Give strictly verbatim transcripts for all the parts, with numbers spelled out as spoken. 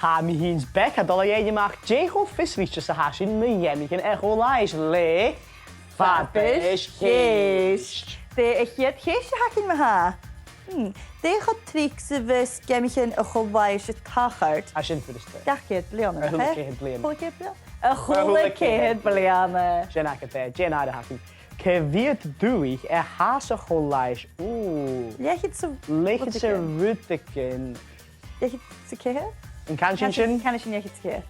Tha mi fhìn 's Beca a' dol a dh'fhaighinn a-mach dè cho fiosraichte 's a tha sinn mu gheamaichean a' cho-fhlaitheis le Farpais Cheist. Dè a' chiad cheist a th' againn ma-thà? Hmm. Dè cho tric 's a bhios geamaichean a' cho-fhlaitheis a' tachairt? Tha sin furasta. Gach ceithir bliadhna, nach e? A h-uile ceithir bliadhna. A h-uile ceithir bliadhna. A h-uile ceithir bliadhna. Sin agad e, dè an aire a th' againn? Cia mheud dùthaich a tha sa cho-fhlaitheis? Ù. Leth-cheud 's a... Leth-cheud 's a rudeigin. Leth-cheud 's a ceithir? An can sinn sin? Can sinn leth-cheud 's a ceithir.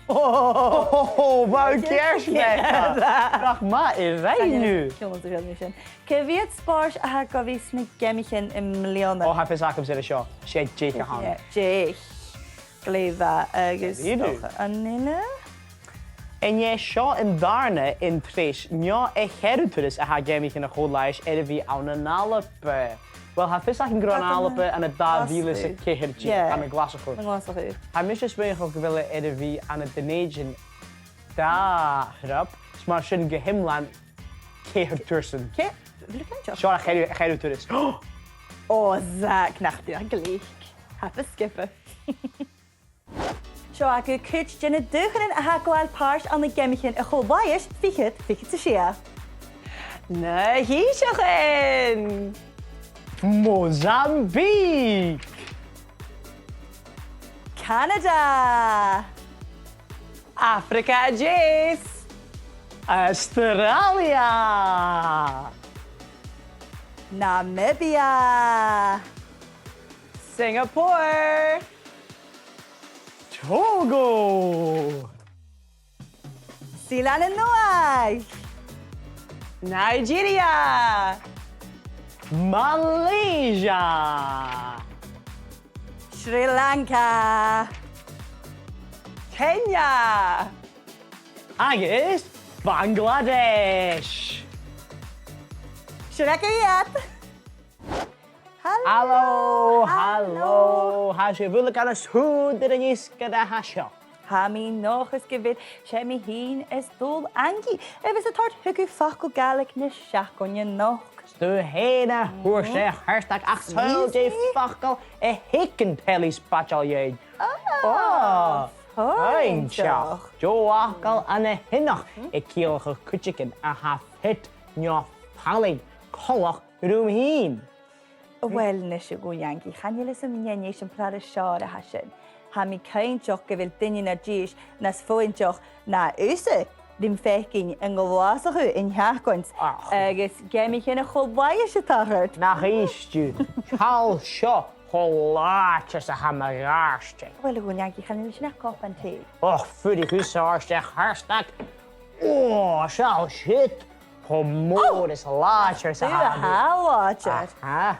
Oh, wow, ceart, Beca. Nach math a rinn thu. Ciamar a bheil sin? Cia mheud spòrs a tha gu bhith sna geamaichean am-bliadhna? Ò, tha fios agamsa air seo. 'S e deich a th' ann. Deich. Glè mhath agus dòcha an uile. An e seo an dàrna, an treas, no a' cheathramh turas a tha geamaichean a' cho-fhlaitheis air a bhith ann an Alba? Well, tha fios againn gun robh an Alba ann an dà mhìle 's a ceithir deug, yeah, ann an Glaschu. Ann an Glaschu. Tha mise a' smaoineachadh gu bheil e air a bhith ann an Dùn Èideann dà thrup, 's mar sin gu h-iomlan ceithir tursan. Ce-, bheil thu cinnteach? Seo a' cheathramh, a' cheathramh turas. Ò, Zach, nach tu a ghlic. Tha fhios sgioba. Seo agaibh cuid de na dùthchannan a tha a' gabhail pàirt ann an geamaichean a' cho-fhlaitheis fichead fichead 's a sia. Na h-Innseachan! Mozambique! Canada! Afraga a Deas! Astràilia! Namibia! Singapore! Togo! Sealan an Uaigh! Nigeria! Malaysia! Sri Lanka! Kenya! Agus Bangladesh! Sin agaibh iad! Halò, halò, halò. Tha sibh uile gu math sùd air an fheasgar a tha seo. Tha mi an dòchas gu bheil. 'S e mi fhìn as Dòmhnall Angaidh, a bhios a' toirt thugaibh facal Gàidhlig na seachdain a-nochd. 'S tu fhèin a fhuair seo, a Chairstìog, ach saoil dè am facal a th' aig an telly spaideil dhuinn? Ah, fòidhneach. Deagh fhacal an-sineach, a' ciallachadh cuideigin a tha fit no fallain, coltach rium fhìn. Uill, a-nis, a Dhòmhnaill Angaidh, chan eil fhios agam an e an eisimpleir as fheàrr a tha sin. Tha mi cinnteach gu bheil duine no dithis nas fòidheantiche na thusa rim faicinn ann an Glaschu an t-seachdain-sa. Ach. Agus geamaichean a' cho-fhlaitheis a' tachairt. Nach èist thu. Seall seo cho làidir 's a tha mo ghàirdean. Uill, a Dhòmhnaill Angaidh, chan eil sin ach cupan tì. Och, fuirich thusa ort, a Chairstìog. Ò, seall siud. Cho mòr is làidir 's a tha e. Tha e làidir. Aha.